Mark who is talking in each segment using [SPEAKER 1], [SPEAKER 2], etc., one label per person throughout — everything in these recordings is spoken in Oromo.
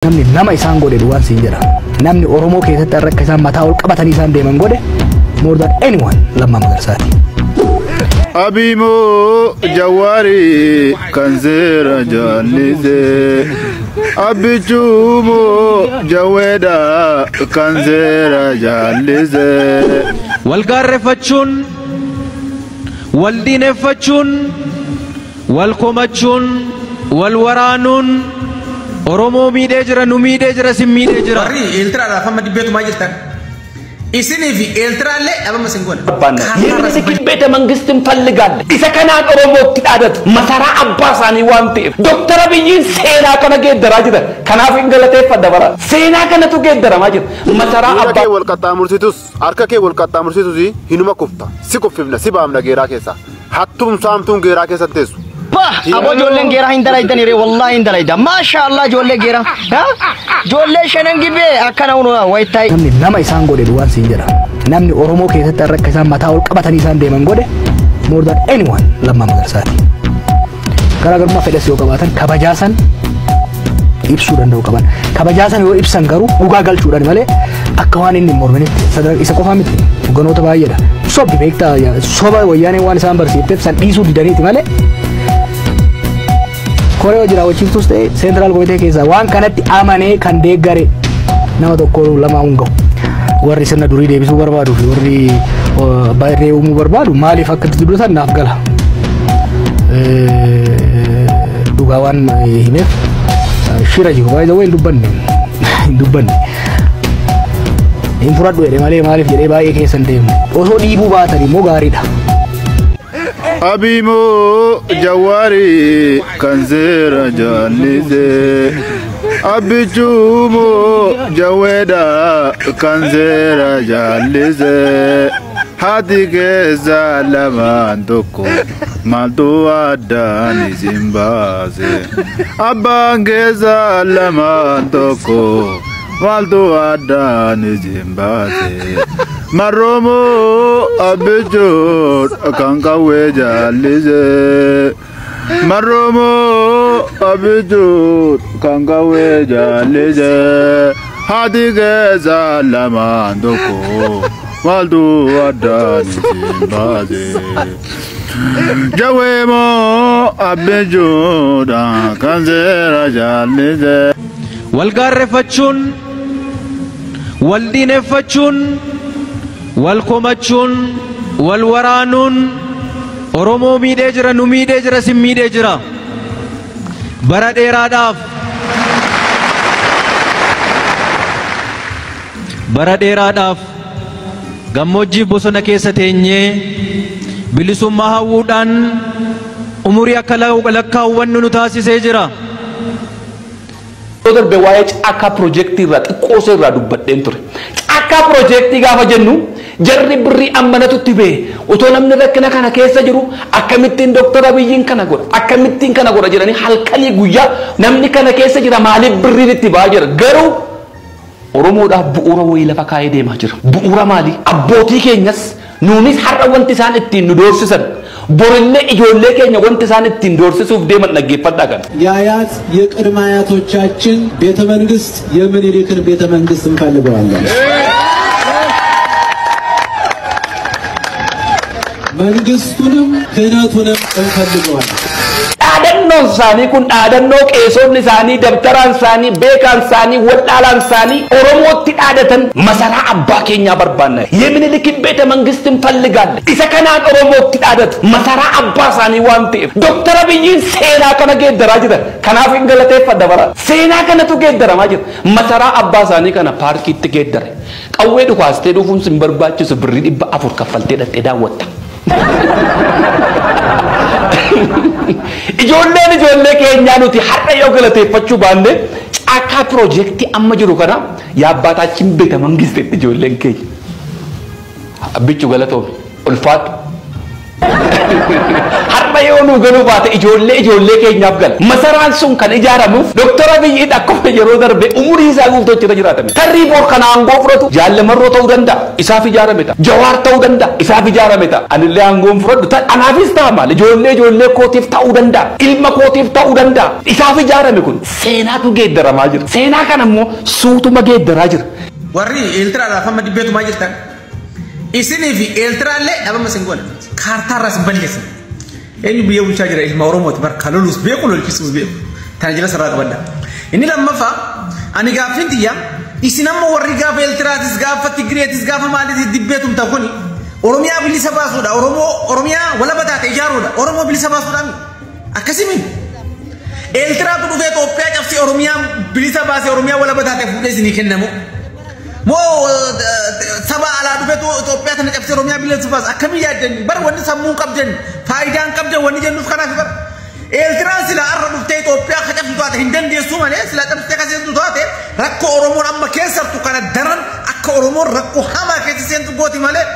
[SPEAKER 1] Namni nama isaan godhe duwwaan siin jedha. Namni Oromoo keessatti har'a akka isaan mataa ol qabatanii isaan deeman godhe more than anyone Lammaa Magarsaati.
[SPEAKER 2] Abiimoo Jawaarii kan seera jaallisee, Abbichuumoo Jawweedha kan seera jaallisee.
[SPEAKER 3] Wal gaarreeffachuun, wal diineffachuun, wal komachuun, wal waraanuun Oromoo miidhee jira, nu miidhee jira, sin miidhee jira.
[SPEAKER 4] Warri Eeltiraadhaaf amma dibbeetumaa jirtan. Isinii fi Eeltiraallee dhabama isin goona.
[SPEAKER 5] የምኒልክን ቤተ መንግስት እንፈልጋለን። Isa kanaan Oromootti dhaadatu masaraa abbaa isaanii waan ta'eef Dooktar Abiyyiin seenaa kana geeddaraa jira. Kanaaf hin galateeffadha bara. Seenaa kanatu geeddaramaa jira. Masaraa
[SPEAKER 2] Miila
[SPEAKER 5] abbaa
[SPEAKER 2] kee wal qaxxaamursitus, harka kee wal qaxxaamursitus, hinuma kufta. Si kuffifna, si baafna geeraa keessa. Hattuun saamtuun geeraa keessa hin teessu.
[SPEAKER 6] Bah, aboo ijoolleen geeraa hin dalaydani ree, wallaahi hin dalayda. Maasha Allah, ijoollee geeraa. Ha? Ijoollee shanan gibee akkana unu wayitaay.
[SPEAKER 1] Namni nama isaan godhe duwwaan siin jedha. Namni Oromoo keessatti har'a akka isaan mataa ol qabatanii isaan deeman godhe more than anyone Lammaa Magarsaati. Garaagarummaa fedhas yoo qabaatan kabajaa san ibsuu danda'u qaban. Kabajaa san yoo ibsan garuu dhugaa galchuudhaan malee akka waan inni hin morminitti sadarkaa isa qofaa miti, hogganoota baay'eedha. Sobbi beektaa, soba wayyaanee waan isaan barsiifteef san dhiisuu didaniiti malee koree hojii raawwachiiftus ta'e seentiraal komitee keessaa waan kanatti amanee kan deeggare nama tokko lama hin gahu. Warri sirna durii deebisuu barbaaduu fi warri abbaa irree uumuu barbaadu maaliif akka itti dubbatan naaf gala. Dhugaa waan himeef shira jiru baay'ee hin dubbanne, hin dubbanne. Hin fudhadhu jedhe malee maaliif jedhee baay'ee keessa hin deemne. Osoo dhiibuu baatan immoo gaariidha.
[SPEAKER 2] Abiimoo Jawaarii kan seera jaallisee, Abbichuumoo Jawweedha kan seera jaallisee. Haati keessa lamaan tokko, maaltu addaan isin baase? Abbaan keessa lamaan tokko, maaltu addaan isin baase? Marroomoo Abbichuun kan qawwee jaallisee. Marroomoo Abbichuun kan qawwee jaallisee. Haati keessa lamaan tokko, maaltu addaan isin baase? Jawweemoo Abbichuudha kan seera jaallisee.
[SPEAKER 3] Wal gaarreeffachuun, wal diineffachuun, wal komachuun, wal waraanuun Oromoo miidhee jira, nu miidhee jira, sin miidhee jira. Bara dheeraadhaaf, bara dheeraadhaaf gammoojjii bosona keessa teenyee bilisummaa hawwuudhaan umurii akka lakkaawwannu nu taasisee jira.
[SPEAKER 5] Yeroo darbe waa'ee caakkaa piroojeektii irraa xiqqoo ishee irraa dubbadheen ture. Caakkaa piroojeektii gaafa jennu jarri birrii ammanatu itti ba'e, otoo namni rakkina kana keessa jiru akkamittiin Dooktar Abiyyiin kana godha, akkamittiin kana godha jedhanii halkanii guyyaa namni kana keessa jira, maaliif birriin itti ba'aa jira? Garuu Oromoodhaaf bu'uura wayii lafa kaa'ee deemaa jira. Bu'uura maali? Abbootii keenyas nuunis har'a wanti isaan ittiin nu doorsisan, borillee ijoollee keenya wanti isaan ittiin doorsisuuf deeman dhaggeeffadhaa kana.
[SPEAKER 7] የአያት የቅድመ አያቶቻችን ቤተ መንግስት የምኒልክን ቤተ መንግስት እንፈልገዋለን። መንግስቱንም ክህነቱንም እንፈልገዋለን።
[SPEAKER 5] Dhaadannoon isaanii kun dhaadannoo qeesonni isaanii, dabtaraan isaanii, beekaan isaanii, waldhaalaan isaanii Oromootti dhaadatan, masaraa abbaa keenyaa barbaanna. የምኒልክን ቤተ መንግስት እንፈልጋለን። Isa kanaan Oromootti dhaadatu masaraa abbaa isaanii waan ta'eef Dooktar Abiyyiin seenaa kana geeddaraa jira. Kanaaf hin galateeffadha bara. Seenaa kanatu geeddaramaa jira. Masaraa abbaa isaanii kana paarkiitti geeddare. Qawwee dhukaastee dhufuun sin barbaachisu, birrii 400 kaffaltee dhaqxee daawwatta. Ijoolleen ijoollee keenyaa nuti har'a yoo galateeffachuu baanne caakkaa piroojeektii amma jiru kana የአባታችን ቤተ መንግስት ijoolleen keenya. Abbichu galatoomi, ulfaatu. Har'a Har'a yoo nu galuu baate ijoollee ijoollee keenyaaf gala. Masaraan sun kan ijaaramuuf Dooktar Abiyyi akkuma yeroo darbe umurii isaa guutuu achirra jiraatame. Tarrii boor kana aangoo fudhatu Jaalamarroo ta'uu danda'a isaaf ijaarame ta'a. Jawaar ta'uu danda'a isaaf ijaarame ta'a. Anillee aangoon fudhadhu anaafis ta'a maal ijoollee ijoollee kootiif ta'uu danda'a. Ilma kootiif ta'uu danda'a. Isaaf ijaarame kun seenaatu geeddaramaa jira. Seenaa kana immoo suutuma geeddaraa jira.
[SPEAKER 4] Warri Eeltiraadhaaf amma dibbeetumaa jirtan. Isinii fi Eeltiraallee dhabama isin godha. Kaartaarraas balleessan. Eenyu biyya bulchaa jira ilma Oromooti barka lolus beeku lolchisuus beeku. Tana jala sarara qabadda. Inni lammaffaa ani gaaffiin tiyya isin amma warri gaafa Eeltiraatis gaafa Tigireetis gaafa maaliitis dibbeetumta kuni Oromiyaa bilisa baasuudha. Oromoo Oromiyaa walaba taate ijaaruudha. Oromoo bilisa baasuudha. Akkasimi Eeltiraatu dhufee Itoophiyaa cabsee Oromiyaa bilisa baasee Oromiyaa walaba taate fuudhee isinii kennamu. Moo saba alaa dhufeetu Itoophiyaa tana cabsee Oromiyaa bilisa baase akkamii yaaddanii bara wanni sammuu qabdan faayidaan qabdan wanni jennuuf kanaaf bara. Eeltiraan sila har'a dhuftee Itoophiyaa ka cabsitu taate hin dandeessu malee sila cabsitee ka seentu taate rakkoo Oromoon amma keessattu kana daran akka Oromoon rakkoo hamaa keessa seentu gooti malee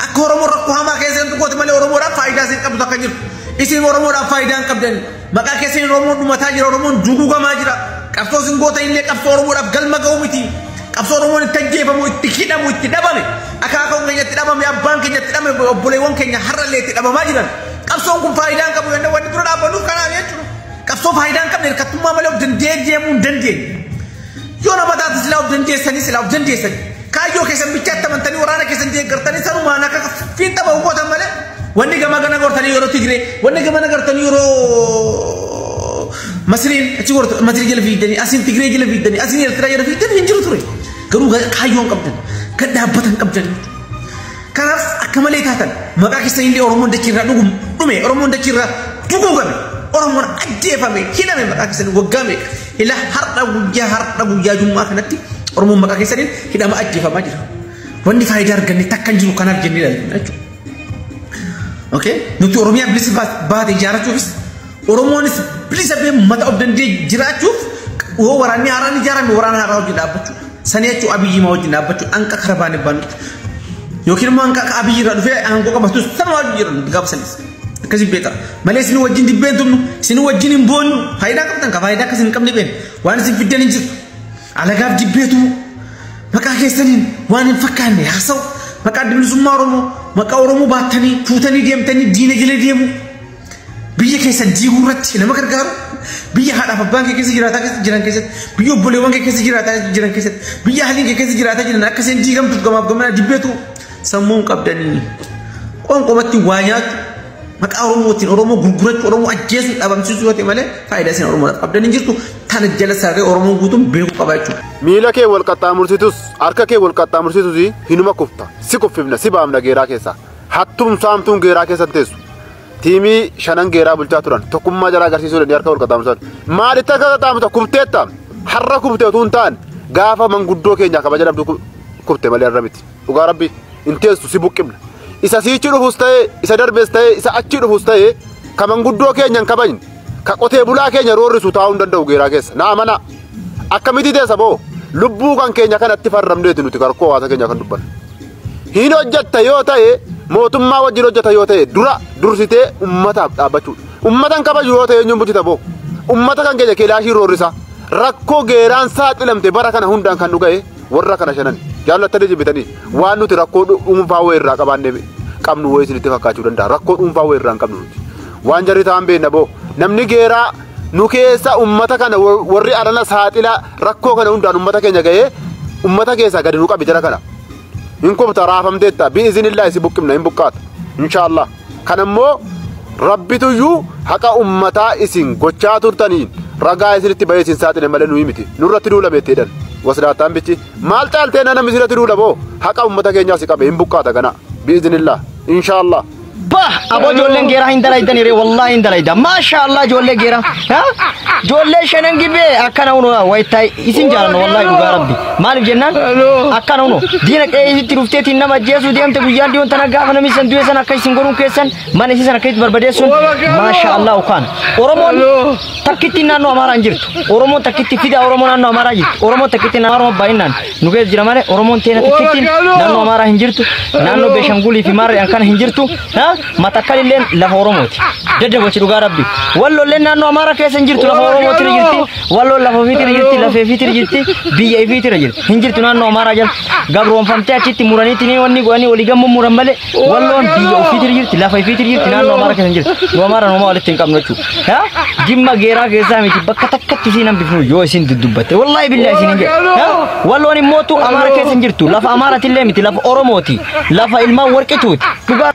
[SPEAKER 4] akka Oromoon rakkoo hamaa keessa seentu gooti malee Oromoodhaaf faayidaa isin qabdu akka jirtu. Isin Oromoodhaaf faayidaa hin qabdan. Maqaa keessan Oromoon dhumataa jira Oromoon dugugamaa jira. Qabsoo isin goota illee qabsoo Oromoodhaaf galma ga'u miti. Qabsoo Oromoon itti ajjeefamu itti hidhamu itti dhabame akaakayyuun keenya itti dhabame abbaan keenya itti dhabame obboleewwan keenya har'allee itti dhabamaa jiran. Qabsoon kun faayidaa hin qabu jennee wanni dura dhaabbannuuf kanaaf jechuudha. Qabsoo faayidaa hin qabne hirkattummaa malee of danda'ee deemuu hin dandeenye. Yoo nama taate silaa of dandeessanii silaa of dandeessanii kaayyoo keessan bichaatti amantanii waraana keessan deeggartanii sanumaan akka fiinxa bahu gootan malee wanni gama gana gortanii yeroo Tigree wanni gama gartanii yeroo Masriin achi gortu Masrii jala fiigdanii asiin Tigree jala fiigdanii asiin Eertiraa jala fiigdanii hin jiru ture. Garuu kaayyoon qabdan kan dhaabbatan qabdan. Kanaaf akka malee taatan maqaa keessan illee Oromoon dachiirraa dhume Oromoon dachiirraa duguugame Oromoon ajjeefame hidhame maqaa keessan waggaa meeqa ila har'a guyyaa jummaa kanatti Oromoon maqaa keessaniin hidhama ajjeefamaa jira. Wanni faayidaa arganne takka hin jiru kanaaf jennee ilaallu jechuudha. Okay? Nuti Oromiyaa bilisa baate ijaarrachuufis Oromoonis bilisa bee mata of danda'ee jiraachuuf yoo waraanni haaraan ijaarame waraana haaraa wajjin dhaabbachuudha. Sanii jechuun Abiyyi maa wajjin dhaabbachuu hanqa kara baanee baanutti. Yookiin immoo hanqa akka Abiyyi irraa dhufee aangoo qabatus sanuma wajjin jiran gaafa sanis. Akkasii beeka. Malee isin wajjin dibbeen tumnu isin wajjin hin boonnu faayidaa qabdan ka faayidaa akkasii hin qabne beenu waan isin fiddan hin jirtu. Alagaaf dibbeetu maqaa keessaniin waan hin fakkaanne haasa'u maqaa bilisummaa Oromoo maqaa Oromoo baattanii fuutanii deemtanii diina jala deemu. Biyya keessan diiguu irratti nama gargaaru biyya haadhaaf abbaan kee keessa jiraataa jiran keessatti biyya obboleewwan kee keessa jiraataa jiran keessatti biyya haliin kee keessa jiraataa jiran akka isheen diigamtuuf gamaaf gamana dibbeetu sammuu hin qabdanii qoonqomatti waa nyaatu maqaa Oromootiin Oromoo gurgurachuu Oromoo ajjeesuu dhabamsiisuu yoo ta'e malee faayidaa isin Oromoodhaaf qabdan hin jirtu tana jala sararee Oromoon guutuun beekuu qaba jechuudha.
[SPEAKER 2] Miila kee wal qaxxaamursitus harka kee wal qaxxaamursitus hinuma kufta si kuffifna si baafna geeraa keessa hattuun saamtuun geeraa keessa teessu. Tiimii shanan geeraa bulchaa turan tokkummaa jala agarsiisuu danda'e harka wal qaxxaamursan. Maalitti harka qaxxaamurta kubteetta har'a kubte utuu hin taane gaafa manguddoo keenya kabaja dhabdu kubte malee har'a miti. Dhugaa rabbi hin teessu si buqqifna. Isa siichi dhufus ta'e isa darbees ta'e isa achi dhufus ta'e ka manguddoo keenya hin kabajne ka qotee bulaa keenya roorrisu taa'uu hin danda'u geeraa keessa. Na amana akkamitti teessa boo lubbuu kan keenya kanatti farramneeti nuti karkoo hawaasa keenya kan dubbannu. Hin hojjetta yoo ta'e mootummaa wajjin hojjeta yoo ta'e dura dursitee ummataaf dhaabbachuudha. Ummatan kabaju yoo ta'e eenyuun bulchita boo? Ummata kan keenya kilaashii roorrisa. Rakkoo geeraan saaxilamte bara kana hundaan kan nu ga'e warra kana shanan jaallattanii jibbitanii waan nuti rakkoo dhuunfaa wayii irraa qabaanne qabnu wayii isinitti fakkaachuu danda'a. Rakkoo dhuunfaa wayii irraa hin qabnu nuti. Waan jarri ta'an beekna boo namni geeraa nu keessa ummata kana warri alana saaxila rakkoo kana hundaan ummata keenya ga'ee ummata keessaa gadi nu qabi jara kana. Hin kubta raafamteetta bi'izinillaa isi buqqifna hin buqqaata inshaallah. Kanammoo rabbituyyuu haqa ummataa isin gochaa turtaniin ragaa isinitti bahee isin saaxile malee nuyi miti nurratti duulame jedhan wasdaataan bichi maal caaltee namni isinitti duula boo haqa ummata keenyaa si qabe hin buqqaata kana bi'izinillaa inshaallah.
[SPEAKER 6] Bah aboo ijoolleen geeraa hin dalaydanii ree wallaahi hin dalayda maasha Allah ijoollee geeraa ijoollee shanan gibee akkana uno waytaa isin jaalanna wallaahi dhugaa rabbi maaliif jennaan akkana uno diina qe'ee isitti dhufteetiin nama ajjeesuu deemte guyyaan dhiyoon tana gaafa namni san du'e san akka isin godhuun keessan mana isii san akka itti barbadeessuun maasha Allah ukaan Oromoon takkitti naannoo Amaaraa hin jirtu Oromoon takkitti fida Oromoo naannoo Amaaraa jirtu Oromoon takkitti naannoo Oromoo baay'inaan nu keessa jira malee Oromoon teena takkitti naannoo Amaaraa hin jirtu naannoo Beeshangulii fi Maarree akkana hin jirtu. Matakkalilleen lafa Oromooti. Daddabochi dhugaa rabbi. Wallolleen naannoo Amaaraa keessa hin jirtu, lafa Oromooti jirti. Walloon lafa ofiitirra jirti, lafa ofiitirra jirti, biyya ofiitirra jirti. Hin jirtu naannoo Amaaraa jala. Gabroonfamtee achitti muraniitti ni wanni godhanii olii gammoo muran malee Walloon biyya ofiitirra jirti, lafa ofiitirra jirti, naannoo Amaaraa keessa hin jirtu. Nu Amaaraan homaa walitti hin qabnu jechuudha. Jimma Geeraa keessaa miti, bakka takkatti isiin hambifnu yoo isin dudubbatte. Wallaahi billaahi isin hin jedhe. Walloon immootu Amaara keessa hin jirtu. Lafa Amaaraatillee miti, lafa Oromooti. Lafa ilmaan warqituuti. Dhugaa.